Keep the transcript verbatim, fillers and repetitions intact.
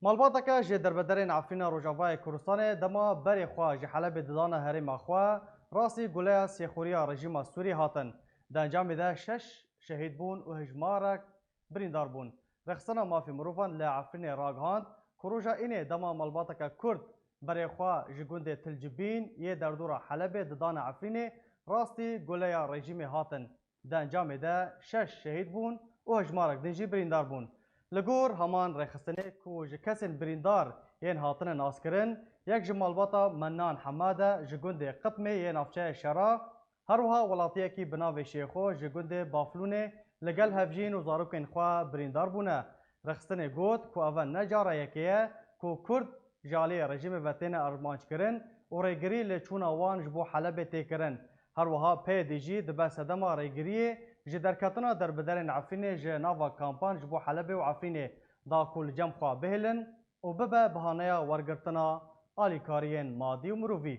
Malbateke ji derbederên Efrîna Rojavayê Kurdistanê dema berê xwe ji Helebê didana herêma xwe, rastî guleya sêxuriya rejîma Sûrî hatin. Di encamê de şeş şehîd bûn û hejmarek birîndar bûn. Rêxistina Mafê Mirovan li Efrînê ragihand ku roja Înê dema malbateke Kurd berê xwe ji gundê Til Cibîn yê derdora Helebê didana Efrînê, rastî guleya rejîmê hatin. Di encamê de şeş şehîd bûn û hejmarek din jî birîndar bûn. Li gor heman rêxistinê ku ji kesên birîndar yên hatine naskirin, yek ji malbata Mennan Hemad e ji gundê Qitmê yê navçeya Şera, her wiha welatiyekî bi navê Şêxo ji gundê Baflûnê li gel hevjîn û zarokên xwe birîndar bûne. Rêxistinê got ku ev ne cara yekê ye ku Kurd ji aliyê rejîmê ve têne armanckirin û rêgirî li çûna wan ji bo Helebê tê kirin. Her wiha peyê dî jî dibe sedema rêgiriyê ji derketina derbiderên Efrînê ji nava kampan ji bo Helebê û Efrînê da ku li cem xwe bihêlin û bibe bihaneya wergirtina alîkariyên madî û mirovî.